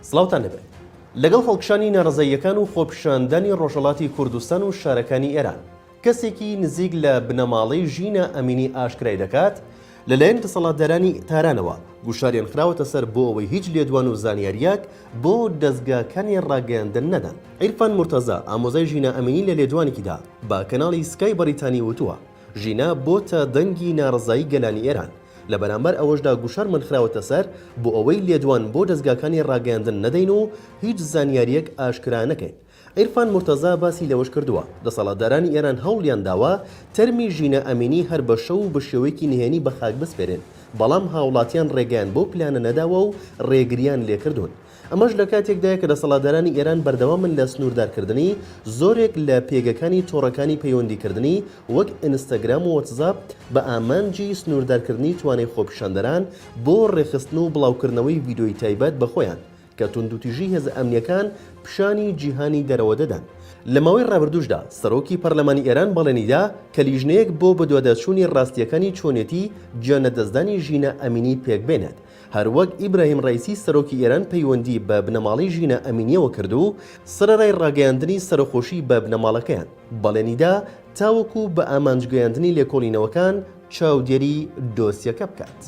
سڵاوتان لێبێت. لەگەڵ هەڵکشانی ناڕەزاییەکان و خۆپیشاندانی ڕۆژهەڵاتی کوردستان و شارەکانی ئێران، کەسێکی نزیک لە بنەماڵەی ژینا ئەمینی ئاشکرای دەکات، لەلایەن دەسەڵاتدارانی تارانەوە گوشاریان خراوەتە سەر بۆ ئەوەی هیچ لێدوان و زانیارییەک بۆ دەزگاکانی ڕاگەیاندن نەدەن. عیرفان مورتەزا، ئامۆزای ژینا ئەمینی لە لێدوانێکیدا بە کەناڵی سکای بەریتانی وتووە، ژینا بۆتە دەنگی ناڕەزایی گەلانی ئێران، لە بەرامبەر ئەوەشدا گوشارمان خراوەتە سەر بۆ ئەوەی لێدوان بۆ دەزگاکانی ڕاگەیاندن نەدەین و هیچ زانیارییەک ئاشکرا نەکەین. عیرفان مورتەزا باسی لەوەش کردووە، دەسەڵاتدارانی ئێران هەوڵیان داوە تەرمی ژینا ئەمینی هەر بە شەو و بە شێوەیەکی نهێنی بە خاک بسپێرن، بەڵام هاوڵاتیان ڕێگەیان بەو پلانە نەداوە و ڕێگرییان لێکردوون. ئەمەش لە کاتێکدایە کە دەسەڵاتدارانی ئێران بەردەوامن لە سنووردارکردنی زۆرێک لە پێگەکانی تۆڕەکانی پەیوەندیکردنی وەک ئینستاگرام و وەتسئاپ بە ئامانجی سنووردارکردنی توانای خۆپیشاندەران بۆ ڕێکخستن و بڵاوکردنەوەی ڤیدیۆی تایبەت بە خۆیان کە توندوتیژی هێزە ئەمنییەکان پیشانی جیهانی دەرەوە دەدەن. لە ماوەی ڕابردووشدا سەرۆکی پەرلەمانی ئێران بەڵێنیدا کە لیژنەیەک بۆ بەدواداچوونی ڕاستییەکانی چۆنێتی گیانلەدەستدانی ژینا ئەمینی پێکبێنێت. هەروەک ئیبراهیم ڕەئیسی سەرۆکی ئێران پەیوەندی بە بنەماڵەی ژینا ئەمینییەوە کرد و سەرەڕای ڕاگەیاندنی سەرەخۆشی بە بنەماڵەکەیان، بەڵێنیدا تاوەکو بە ئامانجگەیاندنی لێکۆڵینەوەکان چاودێری دۆسیەکە بکات.